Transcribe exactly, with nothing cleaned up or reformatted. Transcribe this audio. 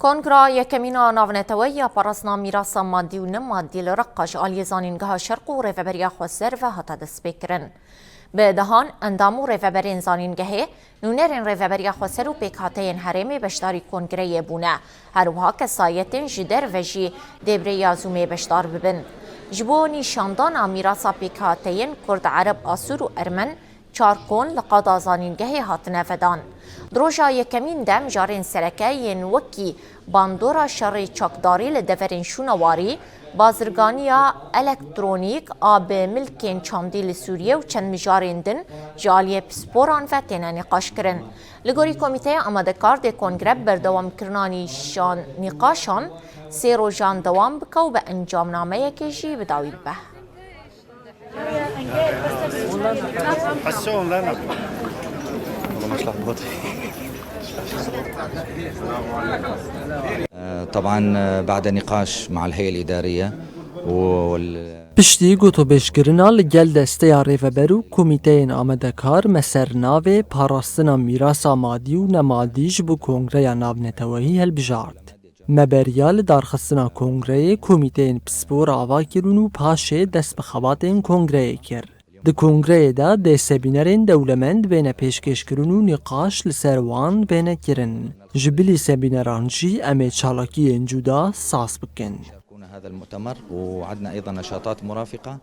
Kongra yekemîn a navneteweyî ya parastina mîrasa madî û nemadî li Reqa ji aliyê Zanîngeha Şerq û Rêveberiya Xweser ve hate destpêkirin. Bi dehan endam û rêveberên zanîngehê, nûnerên Rêveberiya Xweser û pêkhateyên herêmê beşdarî kongreyê bûne. Her wiha kesayetên ji derve jî dê bi rêya Zoomê beşdar bibin. Ji bo nîşandana mîrasa pêkhateyên Kurd, Ereb, Asûr û Ermen, çar kon li qada zanîngehê hatine vedan. Di roja yekemîn de mijarên sereke yên wekî bandora şerê çakdarî li deverên şûna warî, bazirganiya elektronîk a bi milkên çandî li Sûriye û çend mijarên din ji aliyê pisporan ve têne nîqaşkirin. Li gorî Komîteya Amadekar dê kongre bi berdewamkirina nîşan-, nîqaşan sê rojan dewam bike û bi encamnameyekê jî bi dawî bibe. حسون لنا. طبعا بعد نقاش مع الهيئة الإدارية وال- Piştî gotûbêjkirina li gel desteya rêveber û komîteyên amadekar me ser navê parastina mîrasa madî û nemadî ji bo kongreya navneteweyî hilbijart. Me beriya li darxistina kongreyê komîteyên pispor ava kirin û paşê dest bi xebatên kongreyê kir. Di kongreyê de dê semînerên dewlemend bêne pêşkêşkirin û nîqaş li ser wan bêne kirin. Ji bilî semîneran jî em ê çalakiyên cuda saz bikin. شاركونا هذا المؤتمر وعندنا أيضا نشاطات مرافقة.